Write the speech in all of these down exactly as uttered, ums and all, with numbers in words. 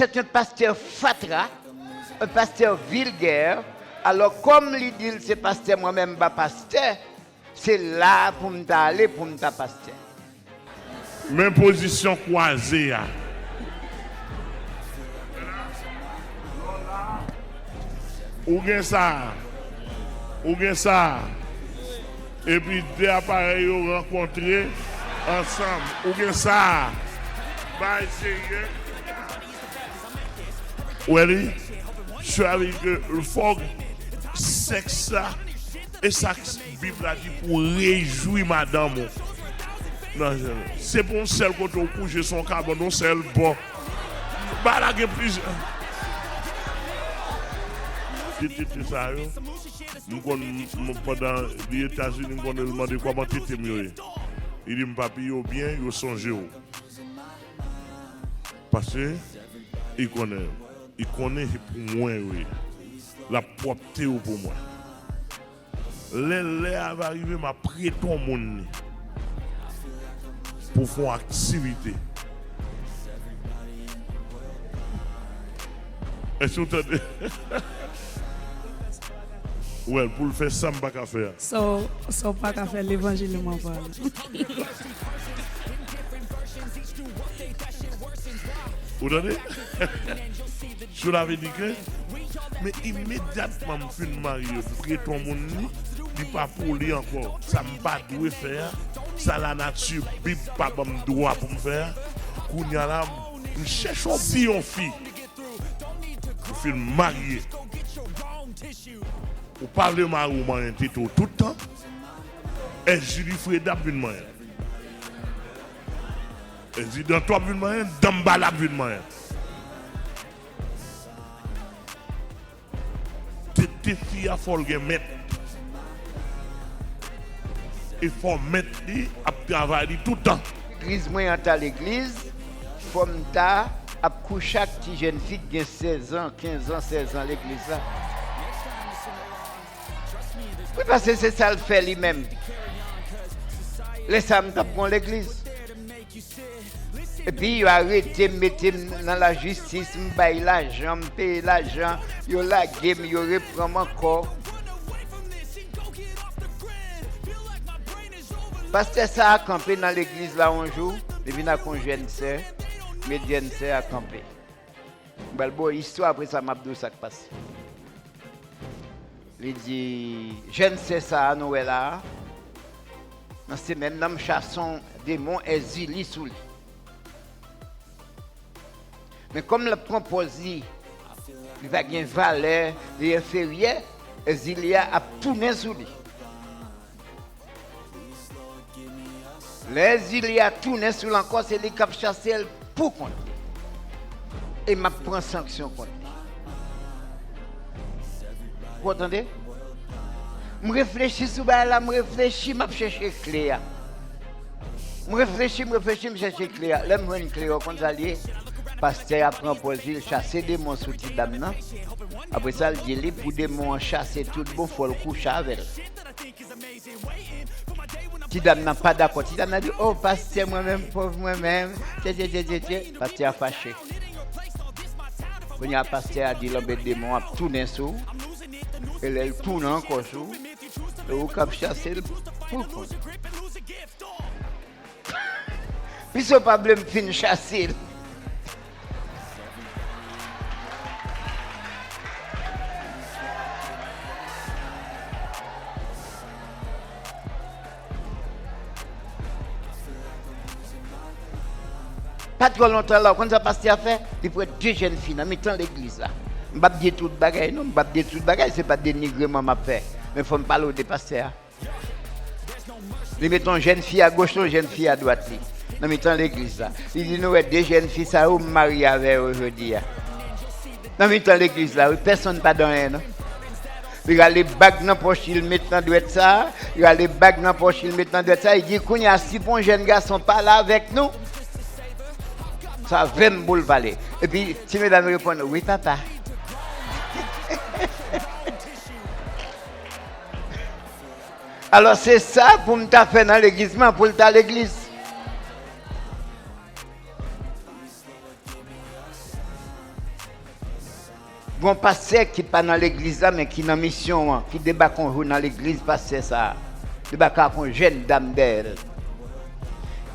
C'est un pasteur fatra, un pasteur vulgaire. Alò, kòm li di l se pastè, mwen menm m pa pastè, se la pou m ta ale pou m ta pastè. Men pozisyon kwaze a. Ou gen sa a. Ou gen sa a. Epi de aparèy yo rankontre ansanm. Ou gen sa a. Bay serye. Ou wè li? Sa vle di ke fòk sèks la, e sa k Bib la di pou rejwi madanm ou. Nan, se pa yon sèl kote w kouche, se yon kabann, yon sèl bò. Bagay la gen plizyè. Tete sa yo, m konn, m, pandan li Etazini, m konn li mande kòman tete m yo ye. Li di m, "Papi, yo byen, yo sonje w." Paske li konnen, li konnen se pou mwen yo ye. L ap pwòpte yo pou mwen. Lè lè a va rive, m ap prete yon moun li pou fè yon aktivite. Èske w tande? Well, pou l fè sa m pa ka fè a. Sa w, sa w pa ka fè, levanjil ou man pale. Ou tande? Cela vle di ke, men imedyatman m fin marye, m prete yon moun li, li pa pou li ankò. Sa m pa dwe fè a, sa lanati, Bib pa ban m dwa pou m fè a, kounye a la, m chèche yon, si yon fi, ou fin marye, ou pa vle mari w manyen tete w tout tan, èske Jili Freda ap vin manyen? Èske Danto ap vin manyen? Danmbala ap vin manyen? Tete fi a fò l gen mèt. E fò mèt li ap travay li tout tan. Legliz mwen an ta legliz, fò m ta ap kouche ak ti jèn fi k gen sèz an, kenz an, sèz an legliz la. Wi, paske se sa l fè li menm. Lè sa a m t ap gon legliz. Epi yo arete m, mete m nan lajistis, m bay lajan, m peye lajan, yo lage m, yo repran m ankò. Pastè sa a kanpe nan legliz la yon jou, li vin ak yon jèn sè, met jèn sè a kanpe. M pral ba w istwa, apre sa m ap di w sa k pase. Li di, jèn sè sa a nou wè la a, nan semèn nan m chase yon demon Èzili sou li. Men kòm l ap pran pòz li, li pa gen valè, li enferyè, Èzili a ap tounen sou li. Lè Èzili a tounen sou l ankò, se li k ap chase l pou kont li. E m ap pran sanksyon kont li. Ou tande? M reflechi sou bagay la, m reflechi, m ap chèche kle a. M reflechi, m reflechi, m chèche kle a. Lè m jwenn kle a, ou konn sa l ye? Pastè a pran pòz li, l chase demon sou ti dam nan. Apre sa, l di li, pou demon an chase tout bon, fò l kouche avè l. Ti dam nan pa dakò. Ti dam nan di, "O, pastè, mwen menm, pòv mwen menm." Tye, tye, tye, tye, tye. Pastè a fache. Kounye a, pastè a di l, "Anben, demon ap tounen sou ou. E lè l tounen ankò sou ou, e ou k ap chase l pou kont." Piske w pa vle m fin chase l. Pa twò lontan la, ou konn sa pastè a fè? Li pran de jèn fi nan mitan legliz la. M p ap di tout bagay non, m p ap di tout bagay, se pa denigreman m ap fè. Men fò m pale w de pastè a. Li mete yon jèn fi agoch, yon jèn fi adwat li, nan mitan legliz la. Li di, "Nou wè de jèn fi sa yo, m marye avè yo jodi a." Nan mitan legliz la, wi, pèsonn pa di anyen, non. Li rale bag nan pòch li, l met nan dwèt sa, li rale bag nan pòch li, l met nan dwèt sa, li di, "Kounye a, si pou yon jèn gason pale avèk nou, sa vle m pou l pale." Epi, ti medam reponn, "Wi, papa." Alò, se sa pou m ta fè nan legliz mwen, pou l ta legliz. Gon pastè ki pa nan legliz la, men ki nan misyon an, ki debake yon jou nan legliz pastè sa a. Debake ak yon jèn dam dèyè l.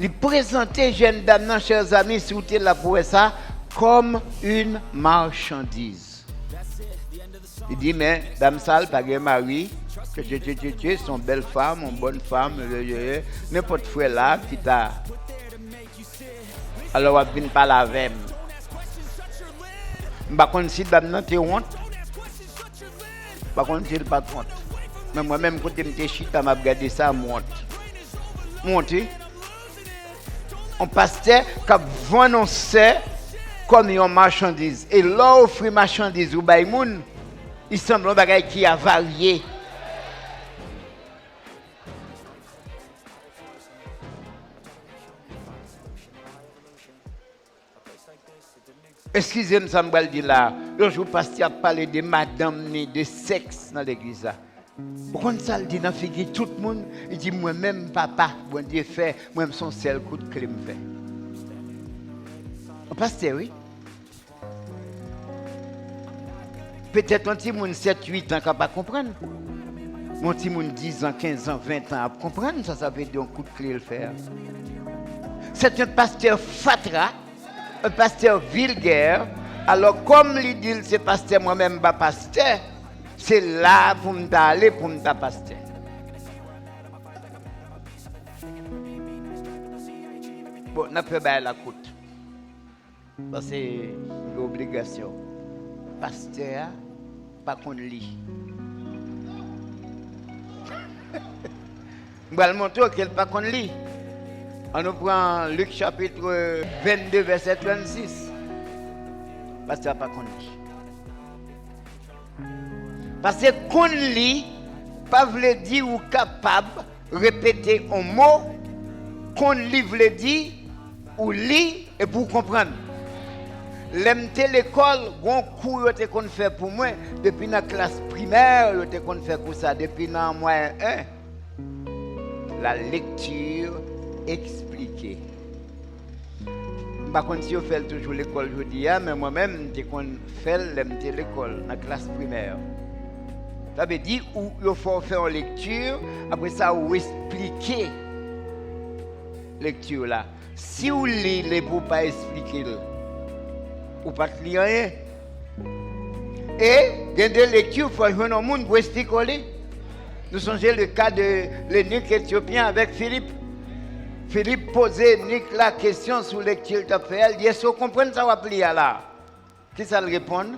Li prezante jèn dam nan, chè zanmi, si w te la pou wè sa, kòm yon machandiz. Li di, men, dam sa a, l pa gen mari, tchè, tchè, tchè, tchè, tchè, se yon bèl fanm, yon bòn fanm, nenpòt frè la ki ta Alò w ap vin pale avè m. M pa konn si dam nan te wont. M pa konn si l pa t wont. Men mwen menm kote m te chita, m ap gade sa, m wont. M wont, wi. Yon pastè k ap vann yon sè kòm yon machandiz. E lè w ofri machandiz ou bay moun, li sanble yon bagay ki avarye. Eskize m sa m pral di la a. Yon jou pastè ap pale de madanm ni, de sèks nan legliz la. Ou konn sa l di nan figi tout moun? Li di, mwen menm papa Bondye fè, mwen menm se yon sèl kout kle m fè. Yon pastè, wi. Petèt yon timoun sèt, uit an ka pa konprann. Men yon timoun diz an, kenz an, ven an ap konprann sa sa vle di yon kout kle l fè a. C'est un pasteur fatra, un pasteur vulgaire. Alò, kòm li di l se pastè, mwen menm m pa pastè, se la pou m ta ale pou m ta pastè. Bon, n ap fè bagay la kout. Paske gen obligasyon. Pastè a pa konn li. M pral montre w ke l pa konn li. Ann nou pran Lik chapit vennde, vèsè trannsis. Pastè a pa konn li. Paske konn li pa vle di ou kapab repete yon mo. Konn li vle di ou li epi w konprann. Lè m te lekòl, gon kou yo te konn fè pou mwen, depi nan klas primè, yo te konn fè kou sa, depi nan mwayen en, la lecture expliquée. M pa konn si yo fè l toujou lekòl jodi a, men mwen menm, m te konn fè l lè m te lekòl, nan klas primè. Sa vle di, ou, yo fè w fè yon lekti, apre sa, ou esplike lekti la. Si w li l epi w pa esplike l, ou pa t li anyen. E gen de lekti, fò w jwenn yon moun pou esplike w li. Nou sonje le ka de lenik etyopyen avèk Filip. Filip poze enik la kesyon sou lekti l t ap fè a, l di, èske w konprann sa w ap li a la? Kisa l reponn?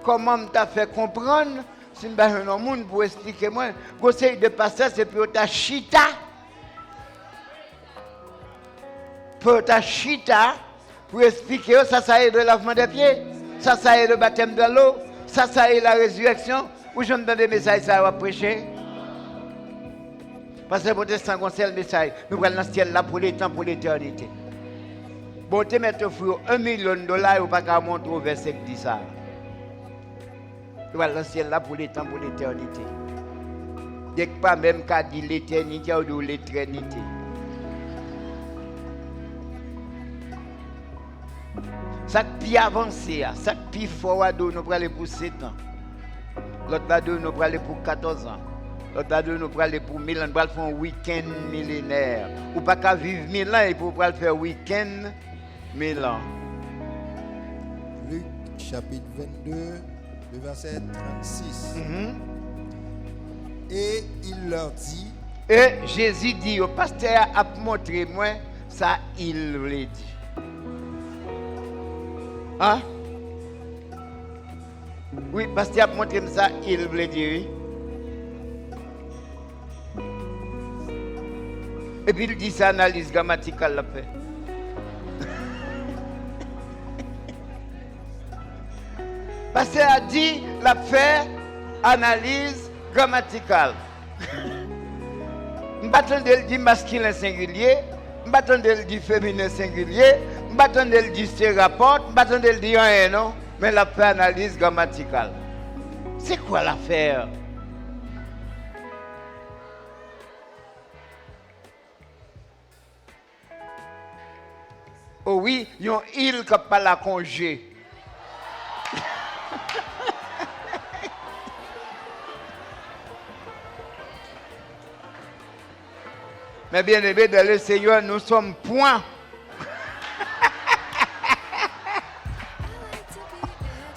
Kòman m ta fè konprann si m pa jwenn yon moun pou esplike mwen? Gon seri de pastè, se pou yo ta chita. Pou yo ta chita, pou yo esplike yo, sa sa ye le lavman dè pye, sa sa ye le batèm dan lo, sa sa ye la rezirèksyon. Ou janm tande mesaj sa yo ap preche? Pastè pwotestan gon sèl mesaj, nou pral nan syèl la pou letan, pou letènite. Bon, yo te mèt ofri yo yon milyon dola, yo pa ka montre w vèsè k di sa. Yo pral nan syèl la pou letan, pou letènite. Dèk pa menm ka di letènite, yo di w letrènite. Sa k pi avanse a, sa k pi fò a, di w nou prale pou setan. Lòt la di w nou prale pou katòz an. Lòt la di w nou prale pou mil an. Nou pral fè yon wikenn milenè. Ou pa ka viv mil an epi w pral fè wikenn mil an. Lik chapit vennde, le vèsè trannsis. Mhm. Et il leur dit, E Jezi di yo, pastè a ap montre mwen sa il vle di. An? Wi, pastè ap montre m sa il vle di, wi. Epi l di se analiz gramatikal l ap fè. Pastè a di l ap fè analiz gramatikal. M pa tande l di maskilen sengilye, m pa tande l di feminen sengilye, m pa tande l di se rapò, m pa tande l di anyen non, men l ap fè analiz gramatikal. C'est quoi l'affaire? O wi, yon il k ap pale ak yon je. Mes bien-aimés dans le Seigneur, nous sommes point.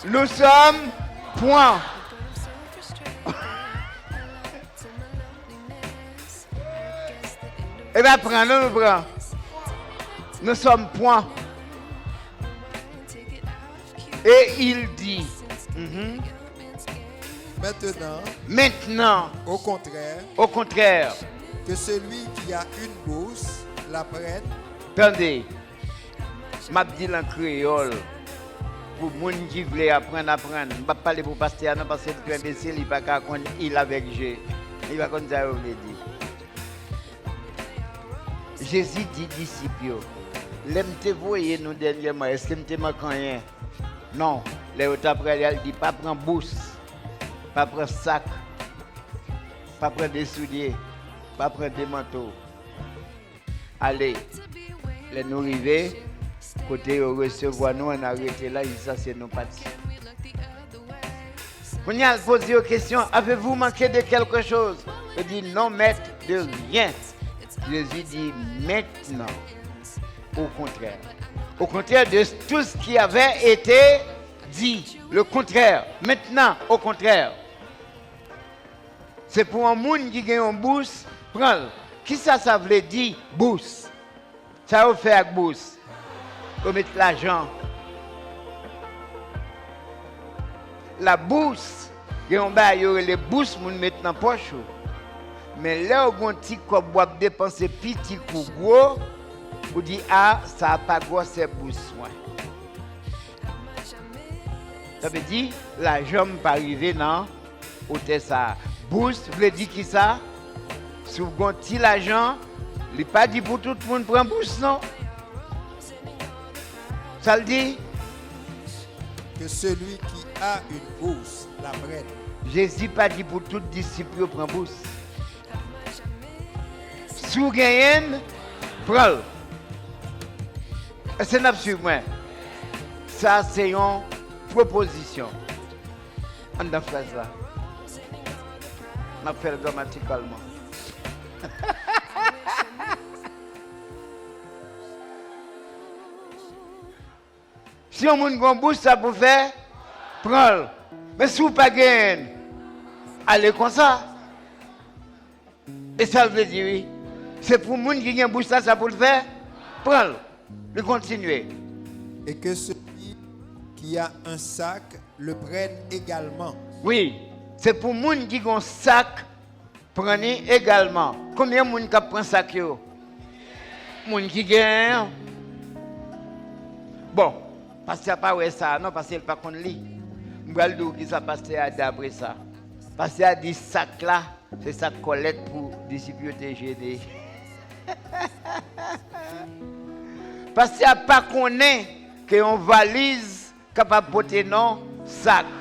Nous sommes point. E pa pran, non, nou pran. Nous sommes point. Et il dit, mhm. Maintenant, Maintenant, au contraire, au contraire, que celui qui a une bourse la prenne, tande, m ap di l an kreyòl. Pou moun ki vle aprann, aprann. M p ap pale pou pastè a non, paske l twò enbesil, li pa ka konn il avèk je. Li pa konn sa yo vle di. Jezi di disip yo, lè m te voye nou dènyèman, èske m te manke anyen? Non. Lè yo t ap prale a, l di, pa pran bous, pa pran sak, pa pran de soulye, pa pran de manto. Ale. Lè nou rive kote yo resevwa nou, ann arete la jiskaske nou pati. Kounye a, l poze yo kesyon, avez-vous manqué de quelque chose? Yo di, non, maître, de rien. Jezi di, maintenant, au contraire. Au contraire de tout ce qui avait été dit. Le contraire. Maintenant, au contraire. Se pou yon moun ki gen yon bous, pran l. Kisa sa vle di, bous? Sa yo fè ak bous? Yo met lajan. Labous, gen yon bagay yo rele bous moun met nan pòch ou. Men lè w gen yon ti kòb w ap depanse, piti kou gwo, ou di, a, sa a pa gwosè bous mwen. Sa vle di, lajan m pa rive nan wotè sa a. Bous vle di kisa? Si w gen yon ti lajan, li pa di pou tout moun pran bous non. Sa l di? Que celui qui a une bourse la prenne. Jezi pa di pou tout disip yo pran bous. Si w genyen l, pran l. Èske n ap swiv mwen? Sa se yon pwopozisyon anndan fraz la. M ap fè l gramatikalman. Si yon moun gen yon bous, sa pou fè? Pran l. Men si w pa genyen l, ale konsa. E sa l vle di, wi. Se pou moun ki gen bous la, sa pou l fè? Pran l. Li kontinye. Et que celui qui a un sac le prenne également. Wi. Se pou moun ki gen yon sak, pran li egalman. Konbyen moun k ap pran sak yo? Moun ki genyen an. Bon, pastè a pa wè sa a non, paske l pa konn li. M pral di w kisa pastè a di apre sa. Pastè a di sak la, se sak kòlèt pou disip yo te jene. Pastè a pa konnen ke yon valiz kapab pote non sak.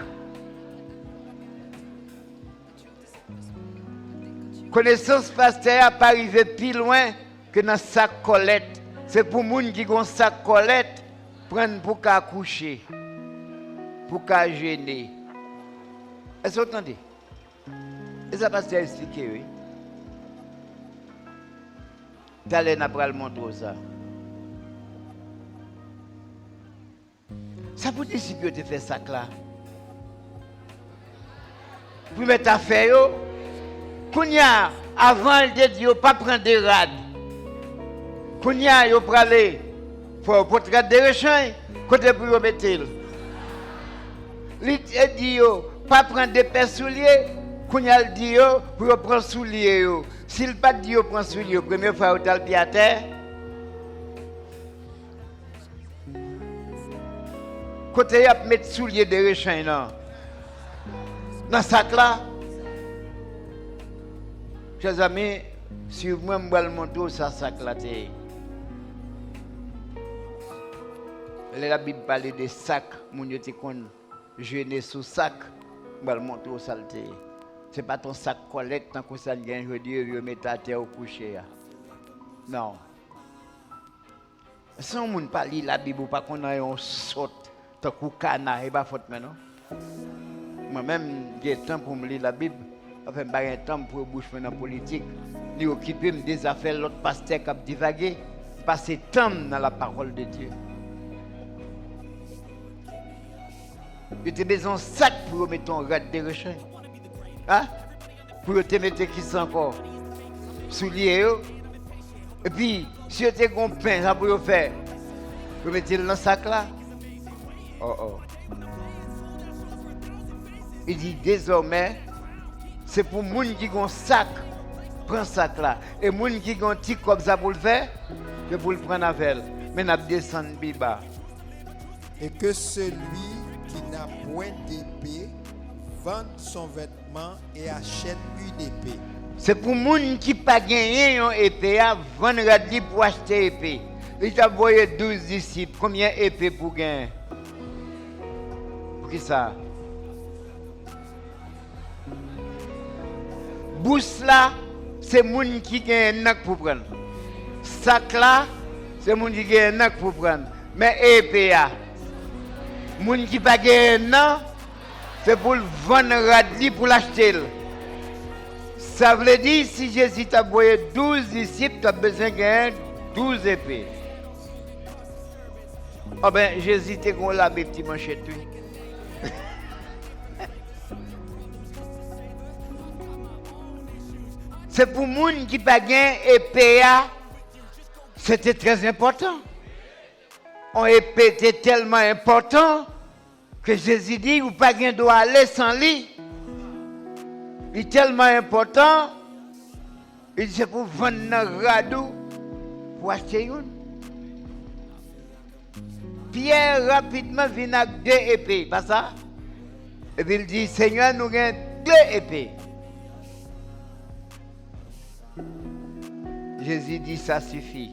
Konesans pastè a pa rive pi lwen ke nan sak kòlèt. Se pou moun ki gen yon sak kòlèt, pran l pou ka kouche, pou ka jene. Èske w tande? E sa pastè a eksplike, wi. Talè n ap pral montre w sa. Sa pou disip yo te fè sak la. Pou met afè yo. Kounye a, avan l te di yo pa pran de rad. Kounye a, yo prale. Fò yo pot rad de rechanj. Kote pou yo mete l? Li te di yo pa pran de pè soulye. Kounye a, l di yo pou yo pran soulye yo. Si l pa t di yo pran soulye yo, premye fwa yo t al pye atè. Kote y ap met soulye de rechanj nan? Nan sak la? Chè zanmi, swiv mwen, m pral montre w sa sak la te ye. Lè Labib pale de sak, moun yo te konn jene sou sak, m pral montre w sa l te ye. Se pa t yon sak kòlèt tankou sa n gen jodi yo, yo mete atè ou kouche a. Non. Si yon moun pa li Labib, ou pa konn anyen, w sòt tankou kana, e pa fòt mwen non. Mwen menm, m gen tan pou m li Labib. Anfen, m pa gen tan pou yo bouch mwen nan politik, ni okipe m de zafè lòt pastè k ap divage. M pase tan m nan la parole de Dieu. Yo te bezwen yon sak pou yo mete yon rad de rechanj. A? Pou yo te mete kisa ankò? Soulye yo. Epi, si yo te gen yon pen, sa pou yo fè? Yo mete l nan sak la. Oh, oh. Li di, dezòmè, se pou moun ki gen yon sak, pran sak la. E moun ki gen yon ti kòb, sa pou l fè? Se pou l pran avè l. Men n ap desann pi ba. Et que celui qui n'a point d'épée vende son vêtement et achète une épée. Se pou moun ki pa genyen yon epe a, vann rad li pou achte epe. Li t ap voye douz disip, konbyen epe pou genyen? Poukisa? Bous la, se moun ki genyen nan k pou pran l. Sak la, se moun ki genyen nan k pou pran l. Men epe a, moun ki pa genyen nan, se pou l vann rad li pou l achte l. Sa vle di, si Jezi t ap voye douz disip, t ap bezwen genyen douz epe. Anben, Jezi te gen yon labe ti manchèt, wi. Se pou moun ki pa gen epe a, se te trè enpòtan. Yon epe te tèlman enpòtan ke Jezi di, ou pa gen dwa ale san li. Li tèlman enpòtan, li di, se pou vann nan rad ou pou achte youn. Pyè rapidman vin ak de epe, pa sa? Epi l di, Senyè, nou gen de epe. Jezi di, sa sifi.